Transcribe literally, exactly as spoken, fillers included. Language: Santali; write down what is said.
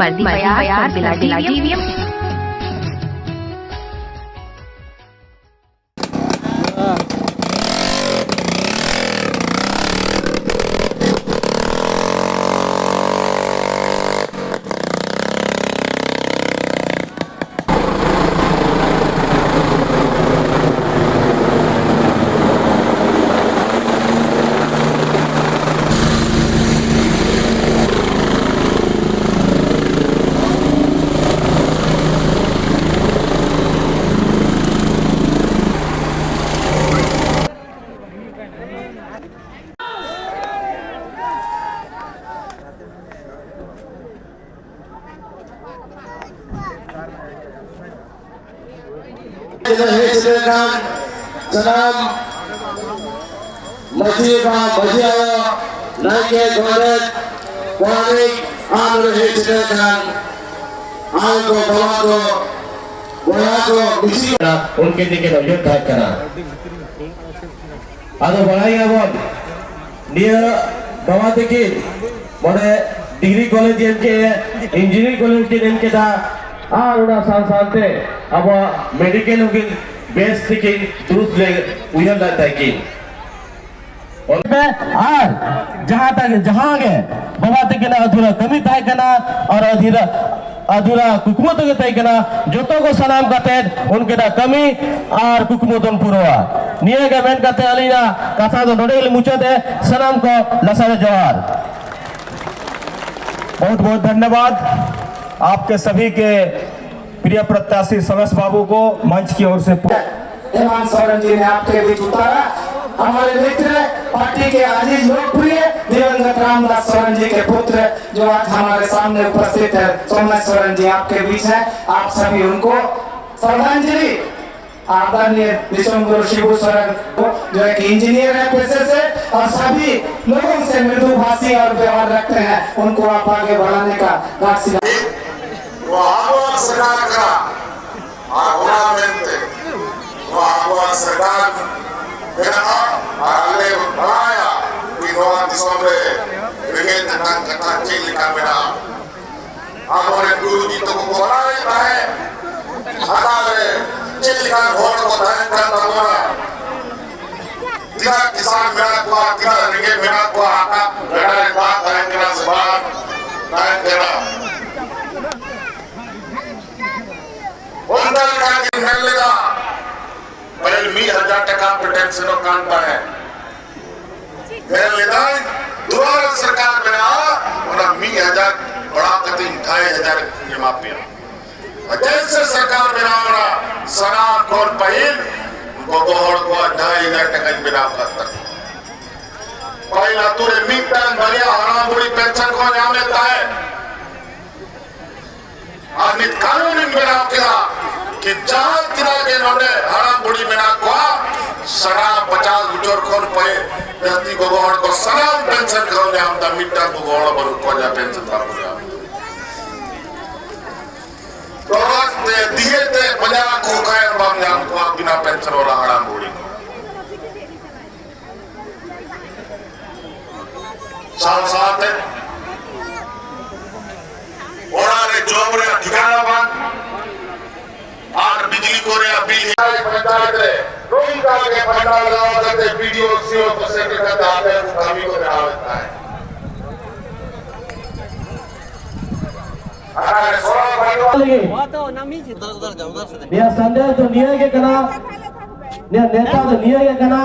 ᱢᱟᱨᱰᱤ ᱵᱟᱭᱟᱨ ᱥᱟᱨᱵᱤᱞᱟ ᱴᱤᱵᱷᱤ ᱮᱢ᱾ ᱦᱮᱡ ᱥᱮᱴᱮᱨ ᱟᱠᱟᱱ ᱥᱟᱱᱟᱢ ᱢᱟᱹᱡᱷᱤ ᱵᱟᱵᱟ, ᱢᱟᱹᱡᱷᱤ ᱟᱭᱳ, ᱱᱟᱭᱠᱮ, ᱜᱚᱰᱮᱛ, ᱯᱟᱨᱟᱱᱤᱠ ᱟᱨ ᱱᱚᱰᱮ ᱦᱮᱡ ᱥᱮᱴᱮᱨ ᱟᱠᱟᱱ ᱟᱭᱳ ᱠᱚ, ᱵᱟᱵᱟ ᱠᱚ, ᱵᱚᱭᱦᱟ ᱠᱚ, ᱢᱤᱥᱤ ᱩᱱᱠᱤᱱ ᱛᱤᱠᱤᱱ ᱩᱭᱦᱟᱹᱨ ᱛᱟᱦᱮᱸ ᱠᱟᱱᱟ᱾ ᱟᱫᱚ ᱵᱟᱲᱟᱭ ᱜᱮᱭᱟᱵᱚᱱ, ᱱᱤᱭᱟᱹ ᱵᱟᱵᱟ ᱛᱟᱹᱠᱤᱱ ᱱᱚᱰᱮ ᱰᱤᱜᱽᱨᱤ ᱠᱚᱞᱮᱡᱽ ᱮᱢ ᱠᱮᱫ, ᱤᱧᱡᱤᱱᱤᱭᱟᱨᱤᱝ ᱠᱚᱞᱮᱡᱽ ᱠᱤᱱ ᱮᱢ ᱠᱮᱫᱟ, ᱟᱨ ᱚᱱᱟ ᱥᱟᱶ ᱥᱟᱶᱛᱮ ᱟᱵᱚᱣᱟᱜ ᱢᱮᱰᱤᱠᱮᱞ ᱦᱚᱸᱠᱤᱱ ᱵᱮᱥ ᱛᱮᱠᱤᱱ ᱫᱩᱨᱩᱥ ᱞᱮ ᱩᱭᱦᱟᱹᱨ ᱞᱮᱫ ᱛᱟᱹᱠᱤᱱ᱾ ᱟᱨ ᱡᱟᱦᱟᱸ ᱛᱟᱜᱮ, ᱡᱟᱦᱟᱸ ᱜᱮ ᱵᱟᱵᱟ ᱛᱟᱹᱠᱤᱱᱟᱜ ᱟᱹᱫᱷᱩᱨᱟ ᱠᱟᱹᱢᱤ ᱛᱟᱦᱮᱸ ᱠᱟᱱᱟ ᱟᱨ ᱟᱹᱫᱷᱩᱨᱟ, ᱟᱹᱫᱷᱩᱨᱟ ᱠᱩᱠᱢᱩ ᱛᱟᱹᱠᱤᱱ ᱛᱟᱦᱮᱸ ᱠᱟᱱᱟ, ᱡᱚᱛᱚ ᱠᱚ ᱥᱟᱱᱟᱢ ᱠᱟᱛᱮ ᱩᱱᱠᱤᱱᱟᱜ ᱠᱟᱹᱢᱤ ᱟᱨ ᱠᱩᱠᱢᱩ ᱫᱚᱱ ᱯᱩᱨᱟᱹᱣᱟ᱾ ᱱᱤᱭᱟᱹ ᱜᱮ ᱢᱮᱱ ᱠᱟᱛᱮ ᱟᱹᱞᱤᱧᱟᱜ ᱠᱟᱛᱷᱟ ᱫᱚ ᱱᱚᱰᱮ ᱜᱮᱞᱤᱧ ᱢᱩᱪᱟᱹᱫ ᱮ᱾ ᱥᱟᱱᱟᱢ ᱠᱚ ᱞᱟᱥᱟᱲ ᱡᱚᱦᱟᱨ᱾ बहुत बहुत धन्यवाद आपके सभी के प्रिय प्रत्याशी समेश बाबू को मंच की ओर से। हेमंत सोरेन जी ने आपके बीच उतारा। हमारे मित्र, पार्टी के अजीज, लोकप्रिय दिवंगत रामदास सोरेन जी के पुत्र, जो आज हमारे सामने उपस्थित है, सोमेश सोरेन जी आपके बीच है। आप सभी उनको श्रद्धांजलि। आदरणीय विश्वम गुरु शिबू सोरेन, जो एक इंजीनियर है पेशे से, और सभी लोगों से मृदुभाषी और व्यवहार रखते हैं, उनको आप आगे बढ़ाने का राशि। ᱱᱚᱣᱟ ᱟᱵᱚᱣᱟᱜ ᱥᱮᱨᱣᱟ ᱠᱟᱱᱟ᱾ ᱟᱨ ᱚᱱᱟ ᱢᱮᱱᱛᱮ ᱱᱚᱣᱟ ᱟᱵᱚᱣᱟᱜ ᱥᱮᱨᱣᱟ ᱢᱮᱱᱟᱜᱼᱟ᱾ ᱟᱨ ᱟᱞᱮ ᱵᱟᱲᱟᱭᱟ ᱠᱤ ᱱᱚᱣᱟ ᱫᱤᱥᱚᱢ ᱨᱮ ᱨᱮᱸᱜᱮᱡ ᱛᱮᱛᱟᱝ ᱠᱟᱛᱷᱟ ᱪᱮᱫ ᱞᱮᱠᱟ ᱢᱮᱱᱟᱜᱼᱟ᱾ ᱦᱚᱲ ᱠᱚ ᱛᱟᱦᱮᱱ ᱠᱟᱱ ᱛᱟᱵᱚᱱᱟ᱾ ᱛᱤᱱᱟᱹᱜ ᱠᱤᱥᱟᱱ ᱢᱮᱱᱟᱜ ᱠᱚᱣᱟ, ᱛᱤᱱᱟᱹᱜ ᱨᱮᱸᱜᱮᱡ ᱢᱮᱱᱟᱜ ᱠᱚᱣᱟ, ᱦᱟᱴᱟᱜ ᱜᱟᱰᱟ ᱨᱮ ᱫᱟᱜ ᱛᱟᱦᱮᱱ ᱠᱟᱱᱟ ᱥᱮ ᱵᱟᱝ ᱛᱟᱦᱮᱱ ᱠᱟᱱᱟ? ᱚᱱᱠᱟ ᱞᱮᱠᱟ ᱜᱮ ᱢᱮᱱ ᱞᱮᱫᱟ, ᱯᱟᱹᱦᱤᱞ ᱢᱤᱫ ᱦᱟᱡᱟᱨ ᱴᱟᱠᱟ ᱯᱮ ᱴᱮᱱᱥᱚᱱᱚᱜ ᱠᱟᱱ ᱛᱟᱦᱮᱸᱫ᱾ ᱢᱮᱱ ᱞᱮᱫᱟᱭ, ᱫᱩᱣᱟᱨᱟ ᱥᱚᱨᱠᱟᱨ ᱵᱮᱱᱟᱣᱟ, ᱚᱱᱟ ᱢᱤᱫ ᱦᱟᱡᱟᱨ ᱵᱟᱲᱦᱟᱣ ᱠᱟᱛᱮ ᱰᱷᱟᱭ ᱦᱟᱡᱟᱨ ᱤᱧ ᱮᱢᱟ ᱯᱮᱭᱟ᱾ ᱟᱨ ᱡᱮᱭᱥᱮ ᱥᱚᱨᱠᱟᱨ ᱵᱮᱱᱟᱣ ᱮᱱᱟ, ᱥᱟᱱᱟᱢ ᱠᱷᱚᱱ ᱯᱟᱹᱦᱤᱞ ᱜᱚᱜᱚ ᱦᱚᱲ ᱠᱚᱣᱟᱜ ᱰᱷᱟᱭ ᱦᱟᱡᱟᱨ ᱴᱟᱠᱟᱧ ᱵᱮᱱᱟᱣ ᱠᱟᱫ ᱛᱟᱠᱚᱣᱟ᱾ ᱯᱟᱹᱦᱤᱞ ᱟᱛᱳ ᱨᱮ ᱢᱤᱫᱴᱟᱝ ᱵᱟᱨᱭᱟ ᱦᱟᱲᱟᱢ ᱵᱩᱲᱦᱤ ᱯᱮᱱᱥᱚᱱ ᱠᱚ ᱧᱟᱢᱮᱫ ᱛᱟᱦᱮᱸᱫ᱾ ᱟᱨ ᱱᱤᱛ ᱠᱟᱹᱱᱩᱱᱤᱧ ᱵᱮᱱᱟᱣ ᱠᱮᱫᱟ ᱠᱤ ᱡᱟᱦᱟᱸ ᱛᱤᱱᱟᱹᱜ ᱜᱮ ᱱᱚᱰᱮ ᱦᱟᱲᱟᱢ ᱵᱩᱲᱦᱤ ᱢᱮᱱᱟᱜ ᱠᱚᱣᱟ, ᱥᱟᱱᱟᱢ ᱯᱚᱪᱟᱥ ᱵᱚᱪᱷᱚᱨ ᱠᱷᱚᱱ ᱯᱮ ᱡᱟᱹᱥᱛᱤ ᱜᱚᱜᱚ ᱦᱚᱲ ᱠᱚ ᱥᱟᱱᱟᱢ ᱯᱮᱱᱥᱚᱱ ᱠᱚ ᱧᱟᱢ ᱮᱫᱟ᱾ ᱢᱤᱫᱴᱟᱝ ᱜᱚᱜᱚ ᱦᱚᱲ ᱵᱟᱹᱱᱩᱜ ᱠᱚᱣᱟ ᱡᱟᱦᱟᱸ ᱯᱮᱱᱥᱚᱱ ᱵᱟᱠᱚ ᱧᱟᱢ᱾ ᱛᱚᱨᱚᱡ ᱛᱮ ᱫᱤᱭᱮ ᱛᱮ ᱯᱟᱸᱡᱟ ᱠᱚ ᱠᱷᱟᱱ ᱵᱟᱢ ᱧᱟᱢ ᱠᱚᱣᱟ ᱵᱤᱱᱟ ᱯᱮᱱᱥᱚᱱ ᱣᱟᱞᱟ ᱦᱟᱲᱟᱢ ᱵᱩᱲᱦᱤ ᱠᱚ᱾ ᱥᱟᱶ ᱥᱟᱶᱛᱮ ᱚᱲᱟᱜ ᱨᱮ ᱡᱚᱢ ᱨᱮᱭᱟᱜ ᱴᱷᱤᱠᱟᱱᱟ ᱵᱟᱝ, ᱟᱨ ᱵᱤᱡᱽᱞᱤ ᱠᱚ ᱨᱮᱭᱟᱜ ᱵᱤᱞ᱾ ᱯᱚᱧᱪᱟᱭᱮᱛ ᱨᱮ ᱱᱚᱝᱠᱟ ᱜᱮ ᱯᱟᱱᱰᱟ ᱞᱟᱜᱟᱣ ᱠᱟᱛᱮ ᱵᱤ ᱰᱤ ᱳ ᱥᱤ ᱳ ᱠᱚ ᱥᱮᱴᱮᱨ ᱠᱟᱛᱮ ᱟᱯᱮ ᱠᱚ ᱠᱟᱹᱢᱤ ᱠᱚ ᱵᱮᱱᱟᱣᱮᱫ ᱛᱟᱦᱮᱸᱫ᱾ ᱟᱨ ᱥᱚᱲᱚᱠ ᱵᱟᱹᱱᱩᱜᱼᱟ᱾ ᱱᱤᱭᱟᱹ ᱥᱟᱸᱫᱮᱥ ᱫᱚ ᱱᱤᱭᱟᱹ ᱜᱮ ᱠᱟᱱᱟ, ᱱᱤᱭᱟᱹ ᱱᱮᱛᱟ ᱫᱚ ᱱᱤᱭᱟᱹ ᱜᱮ ᱠᱟᱱᱟ᱾